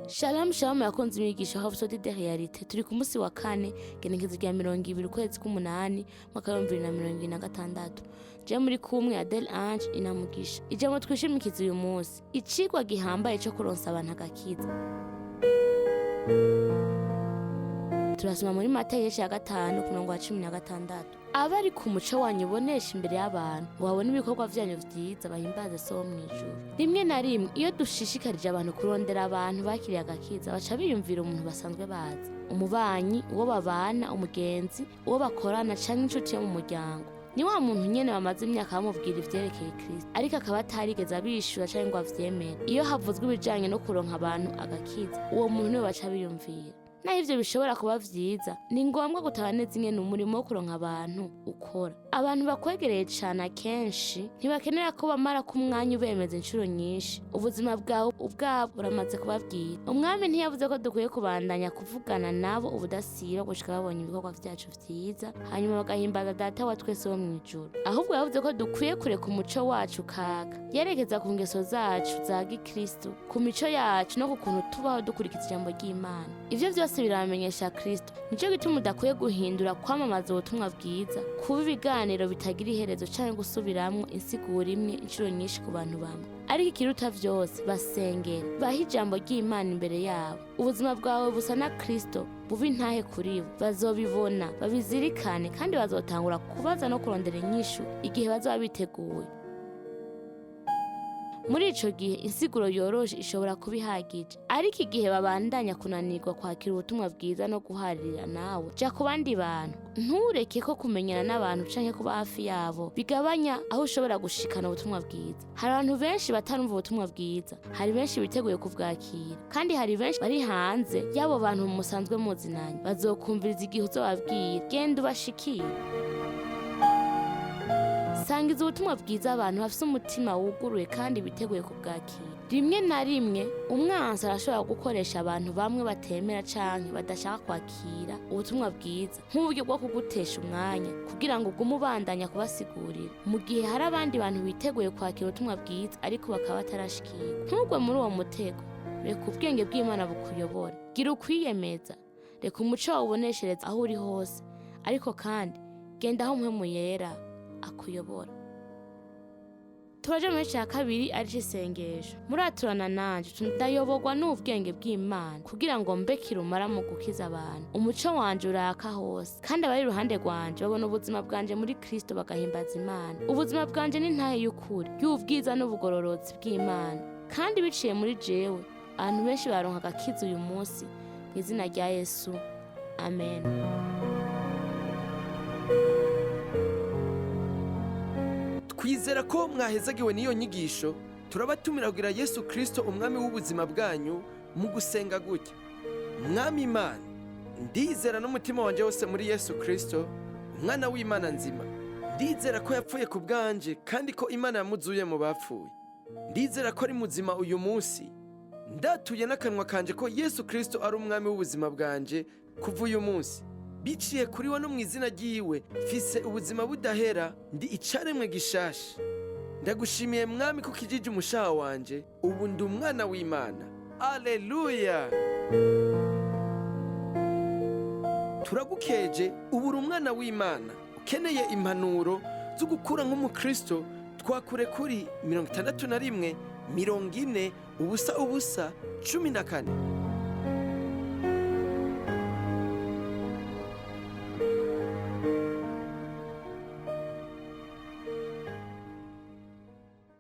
Shalom shalom yakunze inyigisho Rhapsody de Réalité. Turi ku munsi wa kane, genekezo rya 20 ukwezi k'umunani, mwaka wa 2026. Je muri kumwe Adele Ange Inamugisha. Ijambo twishimikiza uyu munsi, icigwa gihambaye co kuronsa abantu agakiza. Turasoma muri Matayo igice ca 5 ku murongo wa 16: "Abe ari ku muco wanyu ubonesha imbere y'abantu, ngo babone ibikorwa vyanyu vyiza, bahimbaze So wo mw'ijuru." Rimwe na rimwe iyo dushishikarije abantu kurondera abantu bakiriye agakiza, baca biyumvira umuntu basanzwe bazi: umubanyi, uwo babana, umugenzi, uwo bakorana canke inshuti yo mu muryango. Ni wa muntu nyene bamaze imyaka bamubwira ivyerekeye Kristo, ariko akaba atarigeze abishura canke ngo avyemere. Iyo havuzwe ibijanye no kuronka abantu agakiza, uwo muntu niwe baca biyumvira. Naho ivyo bishobora kuba vyiza, ni ngombwa gutaba neza ingene umurimo wo kuronka abantu ukora. Abantu bakwegereye cane akenshi ntibakenera ko bamara ko umwanya ubemeza inshuro nyinshi. Ubuzima bwawe ubwabo buramaze kubabwira. Umwami ntiyavuze ko dukwiye kubandanya kuvugana nabo ubudasiba gushika babonye ibikorwa vyacu vyiza, hanyuma bagahimbaza Data wa twese wo mw'ijuru. Ahubwo yavuze ko dukwiye kureka umuco wacu kaka yerekeza ku ngeso zacu za gikristo, ku mico yacu no ku kuntu tubaho dukurikiza ijambo ry'Imana. Ivyo vyose birabamenyesha Kristo. Nico gituma udakwiye guhindura kwamamaza ubutumwa bwiza kuba ibiganiro bitagira iherezo canke gusubiramwo insiguro imwe inshuro nyinshi ku bantu bamwe. Ariko ikiruta vyose, basengere, bahe ijambo ry'Imana imbere yabo. Ubuzima bwawe busa na Kristo bube intahe kuri bo. Bazobibona, babizirikane, kandi bazotangura kubaza no kurondera inyishu igihe bazoba biteguye. Muri ico gihe insiguro yoroshe ishobora kuba ihagije. Ariko igihe babandanya kunanirwa kwakira ubutumwa bwiza no guharira nawe, ja ku bandi bantu. Ntureke ko kumenyana n'abantu canke kuba hafi yabo bigabanya aho ushobora gushikana ubutumwa bwiza. Hari abantu benshi batarumva ubutumwa bwiza, hari benshi biteguye kubwakira, kandi hari benshi bari hanze y'abo bantu musanzwe muzinanye bazokumviriza igihe uzobabwira. Genda ubashikire, sangiza ubutumwa bwiza abantu bafise umutima wuguruye kandi biteguye kubwakira. Rimwe na rimwe umwansi arashobora gukoresha abantu bamwe batemera canke badashaka kwakira ubutumwa bwiza nk'uburyo bwo kugutesha umwanya kugira ngo ugume ubandanya kubasigurira, mu gihe hari abandi bantu biteguye kwakira ubutumwa bwiza ariko bakaba batarashikirwa. Ntugwe muri uwo mutego. Reka ubwenge bw'Imana bukuyobora. Gira ukwiyemeza, reka umuco wawe uboneshereza aho uri hose, ariko kandi genda aho Mpwemu Yera akuyobora. Turaje muri cya kabiri, ari isengesho. Muraturana nanje: "Ndayoborwa n'ubwenge bw'Imana kugira ngo mbe kirumara mu gukiza abantu. Umuco wanje uraka hose, kandi abari iruhande rwanje babona ubuzima bwanje muri Kristo, bagahimbaza Imana. Ubuzima bwanje ni ntahe y'ukuri y'ubwiza n'ubugororotsi bw'Imana, kandi biciye muri jewe abantu benshi baronka agakiza uyu munsi. Mu izina rya Yesu, amen." Twizera ko mwahezagiwe n'iyo nyigisho. Turabatumira kugira Yesu Kristo umwami w'ubuzima bwanyu mu gusenga gutya: "Mwami Imana, ndizera n'umutima wanjye wose muri Yesu Kristo, umwana w'Imana nzima. Ndizera ko yapfuye ku bwanje kandi ko Imana yamuzuye mu bapfuye. Ndizera ko ari muzima uyu munsi. Ndatuye n'akanwa kanje ko Yesu Kristo ari umwami w'ubuzima bwanje kuva uyu munsi. Biciye kuri we no mu izina ryiwe mfise ubuzima budahera, ndi icaremwe gishasha. Ndagushimiye Mwami ko ukijije umushaha wanje. Ubu ndi umwana w'Imana. Aleluya!" Turagukeje, ubu uri umwana w'Imana. Ukeneye impanuro zo gukura nk'umukristo, twakure kuri 61 40 00 14.